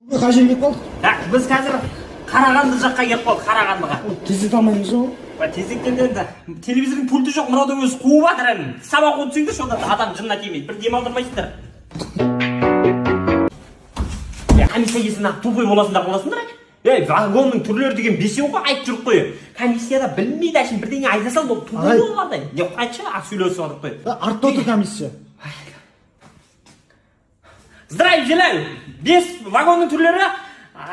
Қай жерге келіп қалдық? Так, біз қазір Қарағанды жаққа келіп қалдық, Қарағандыға. Тездете алмаймыз ғой. Тездеткенде енді телевизордың пульті жоқ, мынаудың өзі қуып жатыр әні. Сабақ өтсеңдерші, онда адам жынына тимейді. Бір демалдырмайсыңдар. Комиссия келсе, нақ тупой боласыңдар, боласыңдар. Ей, вагонның түрлері деген бесеу ғой, айтып жүріп қой. Комиссияда білмейді, әшейін бірдеңе айта сал, ол тупой Ағай. болып алды. Не, айтшы, сөйлесіп жатырық қой. Артта отыр комиссия. Здравия желаю. Бес вагонның түрлері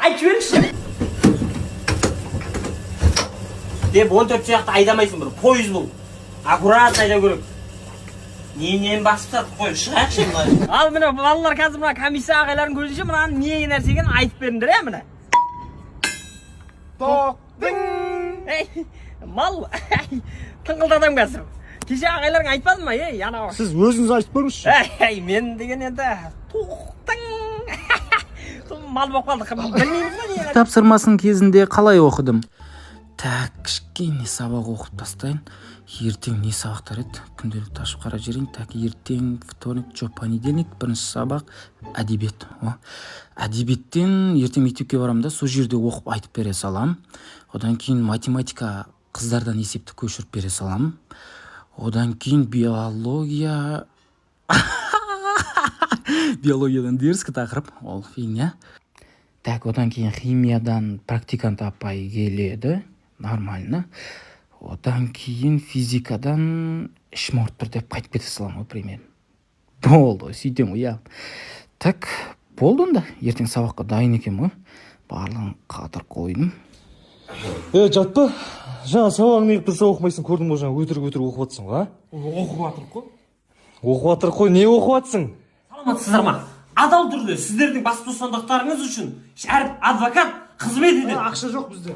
айтып жіберіңізші. Деп 14 сияқты айдамайсың, бір пойыз бұл. Аккуратно айдау керек. Не-нені басып тастадық қой, шығайықшы мына. Ал міне балалар, қазір мына комиссия ағайлардың көзінше мынаның не нәрсе екенін айтып беріңдер, ә, міне. Тоқтың. Ей, мал тыңқылдатамын қазір. Кеше ағайларың айтпады ма, ей, анау? Сіз өзіңіз айтып көріңізші. Ей, мен деген енді тоқтың. Мал болып қалдық. Білмейміз ғой не. Тапсырмасын кезінде қалай оқыдым? Так, кішкене сабақ оқып тастайын. Ертең не сабақтар еді? Күнделікті ашып қарап жіберейін. Так, ертең вторник, жоқ, понедельник, бірінші сабақ әдебиет. О, әдебиеттен ертең мектепке барамын да, сол жерде оқып айтып бере салам. Одан кейін математика, қыздардан есепті көшіріп бере салам. Одан кейін биология. Биологиядан дерзкий тақырып, ол фигня. Так, одан кейін химиядан практикант апай келеді, нормально. Одан кейін физикадан ішім ауырып тұр деп қайтып кете саламын ғой примерно. Болды ғой, сөйтемін ғой, иә. Так, болды онда, ертең сабаққа дайын екенмін ғой, барлығын қатырып қойдым. Е, жатпа. Жаңа сабағың неғып тұрса оқымайсың, көрдім ғой, жаңа өтірік өтірік оқып жатсың ғой, а? Оқып жатырмық қой. Оқып жатыр қой, не оқып жатсың? Саламатсыздар ма? Адал түрде сіздердің бас бостандықтарыңыз үшін Шәріп адвокат қызмет етеді. Ақша жоқ бізде.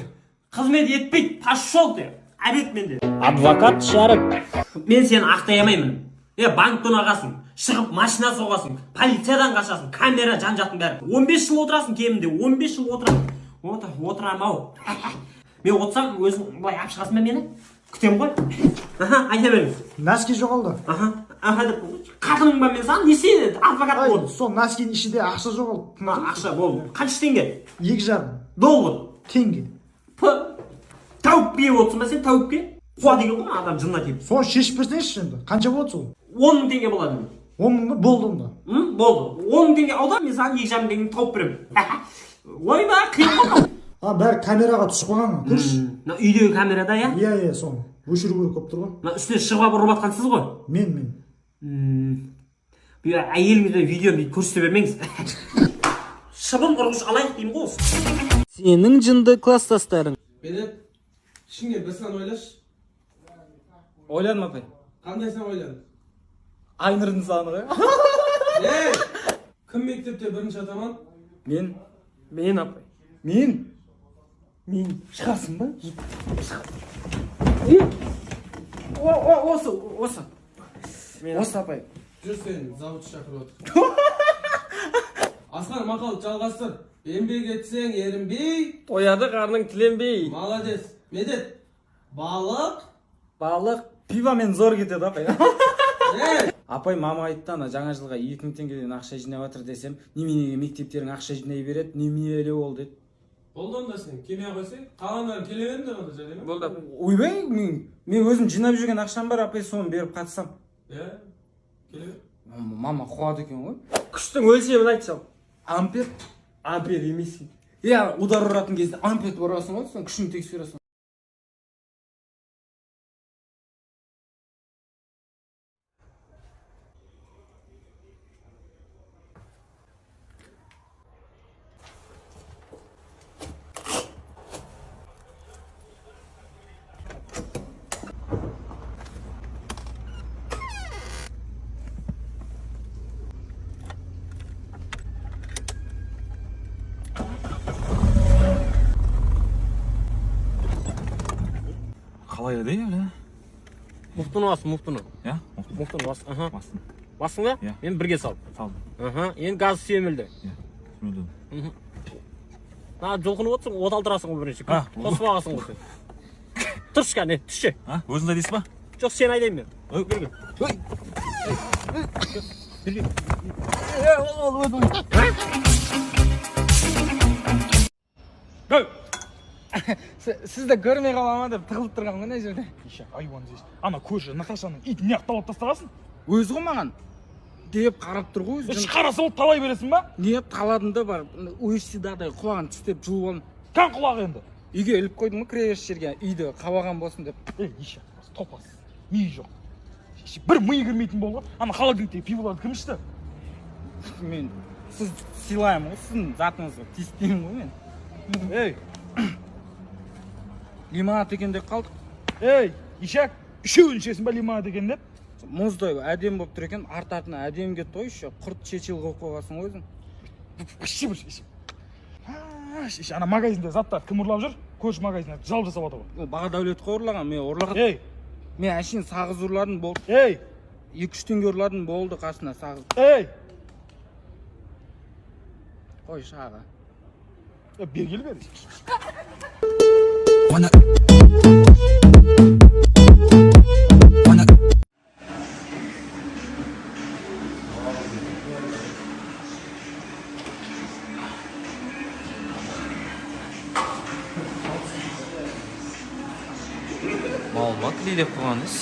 Қызмет етпейді, пошел ты. Обед менде. Адвокат Шәріп. Мен сені ақтай алмаймын. Е, банк тонағасың, шығып машина соғасың, полициядан қашасың, камера жан жақтың бәрі. 15 жыл отырасың кемінде, 15 жыл отырамын. Отыр, отырамын ау. Мен отырсам, өзің былай алып шығасың ба мені? Күтемін ғой. Аха, айта беріңіз. Носки жоғалды. Аха, аха деп қатының ба мен саған? Не істейді? Адвокат Ай, бол. сол носкидің ішінде ақша жоғалды. Ақша болды. Қанша теңге? 2,5 Доллар. Теңге. П. Тәуіпке отырсың ба сен, тәуіпке? Қуа деген ғой адам жынына тиіп. Соны шешіп берсеңізші енді. Қанша болады сол? 10 000 теңге болады. 10 000 ба? Болды онда. М, болды. 10 000 теңге аудар, мен саған 2,5 теңгені тауып беремін. Ойбай, қиын ғой. А, бәрі камераға түсіп қалған ғой. Көрші. Мына үйдегі камерада, иә? Иә, иә, соны. Өшіру керек болып тұр ғой. Мына үстіне шығып алып ұрып жатқан сіз ғой. Мен. Бұл әйеліңізбен видео бүйтіп көрсете бермеңіз. Шыбын ұрғыш алайық деймін ғой осы. Сенің жынды класстастарың. Медет, ішіңнен бір сан ойлашы. Ойладым, апай. Қандай сан ойладың? Айнұрдың саны ғой. Ей! Кім мектепте бірінші атаман? Мен. Мен, апай. Мен. Мен шығасың ба? Осы, осы. Осы, апай. Жүр, сені завуч шақырып отыр. Асқар, мақал жалғастыр. Еңбек етсең, ерінбей. Тояды қарның тіленбей. Молодец. Медет, балық. Балық. Пивамен зор кетеді, апай. Ей! Апай, мама айтты, ана жаңа жылға 2000 теңгеден ақша жинап жатыр десем, неменеге мектептерің ақша жинай береді, неменелеу ол деді. Болды онда, сен келмей ақ қойсаң, қалғандарын келе беріңдер онда, жарай ма? Болды. Ойбай, мен өзім жинап жүрген ақшам бар, апай, соны беріп қатысам. Иә, келе бер. Мама қуады екен ғой. Күштің өлшемін айтсам. Ампер. Ампер емес. Иә, удар ұратын кезде ампер ұрасың ғой, соны күшін тексересің. Қалай еді әлі? Муфтыны бас, муфтыны. Иә? Муфтыны бас. Аха. Бастым. Бастың ба? Иә. Енді бірге сал. Салдым. Аха. Енді газ сүйемелде. Иә. Түсінді. Мына жұлқынып отырсың, от алдырасың ғой бірінші. А, Қосып алғансың ғой сен. Тұршы кәне, түсші. А, өзіңіз айдайсыз ба? Жоқ, сен айдаймын мен. Ой. Бері кел. Бері кел. Сізді көрмей қала ма деп тығылып тұрған ғой мына жерде. Ишак, айуан здесь. Ана көрші Наташаның итін неғып талап тастағансың? Өзі ғой маған деп қарап тұр ғой өзі. Қараса болып талай бересің ба? Не, таладым да, барып UFC-дағыдай құлағын тістеп жұлып алдым. Кән құлағы енді. Үйге іліп қойдым ғой, кіре беріс жерге, үйді қабаған болсын деп. Ей, ишак, топас, миы жоқ. Бір миы кірмейтін болған. Ана холодильниктегі пиволарды кім ішті? Мен сіз сыйлаймын ғой, сіздің затыңызға тиіспеймін ғой мен. Ей, Лимонад екен деп қалдық. Ей, ишак, үшеуін ішесің ба лимонад екен деп? Мұздай әдемі болып тұр екен, арт артына әдемі кетті ғой, еще құрт чечил қойып қойғансың ғой өзің. Вообще бір ишак. А, иш, ана магазинде заттар кім ұрлап жүр? Көрші магазинде жалып жасап жатыр ғой. Ол Бағдәулет қой ұрлаған, мен ұрлаған. Ей, мен әшейін сағыз ұрладым, болды. Ей, 2-3 теңге ұрладым, болды, қасына сағыз. Ей, Қойшы, аға. Е, бері кел, бері. Мал ма, клейлеп қойған іс.